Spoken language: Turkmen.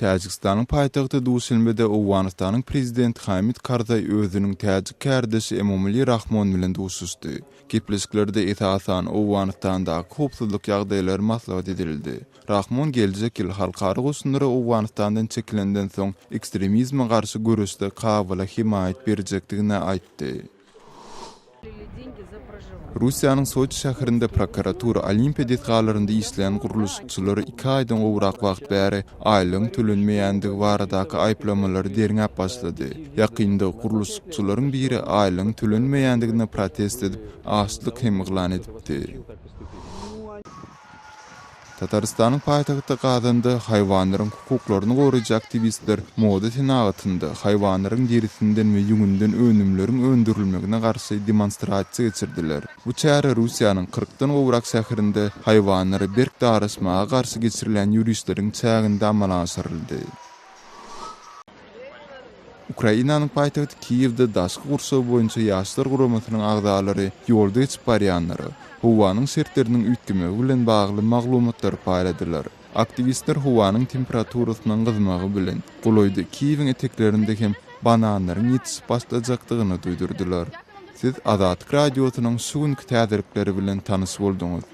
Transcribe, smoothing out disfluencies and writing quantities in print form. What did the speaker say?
Täjigistanyň paýtagty Duşenbede Owganystanyň Prezidenti Hamid Karzaý özüniň täjik kärdeşi Emomali Rahmon bilen duşuşdy. Gepleşiklerde esasan Owganystandaky howpsuzlyk ýagdaýlary maslahat edildi. Rahmon geljek ýyl halkara goşunlary Owganystandan çekilenden soň ekstremizme garşy göreşde Kabula hemaýat berjekdigini aýtdy. Russiýanyň Soçi şäherinde prokuratura Olimpiýa desgalarynda işleýän gurluşykçylara iki aýdan gowrak wagt bäri aýlygyň tölenmeýändigi baradaky aýyplamalary derňäp başlady. Ýakynda gurluşykçylaryň biri aýlygyň tölenmeýändigine protest edip, açlyk hem yglan edipdi. Tatarystanyň paýtagty Kazanda haýwanlaryň hukuklaryny goraýjy aktiwistler moda senagatynda haýwanlaryň derisinden we ýüňünden önümleriň öndürilmegine garşy demonstrasiýa geçirdiler. Bu çäre Russiýanyň kyrkdan gowrak şäherinde haýwanlara berk daraşmaga garşy geçirilýän ýörişleriň çäginde amala aşyryldy. Ukrainanyň paýtagty Kiýewde Daşky gurşaw boýunça ýaşlar guramasynyň agzalary ýolda geçip barýanlara howanyň şertleriniň üýtgemegi bilen bagly maglumatlary paýladylar. Aktiwistler howanyň temperaturasynyň gyzmagy bilen, golaýda Kiýewiň eteklerinde hem bananlaryň ýetişip başlajakdygyny duýdurdylar. Siz Azatlyk Radiosynyň şu günki täzelikleri bilen tanyş bolduňyz.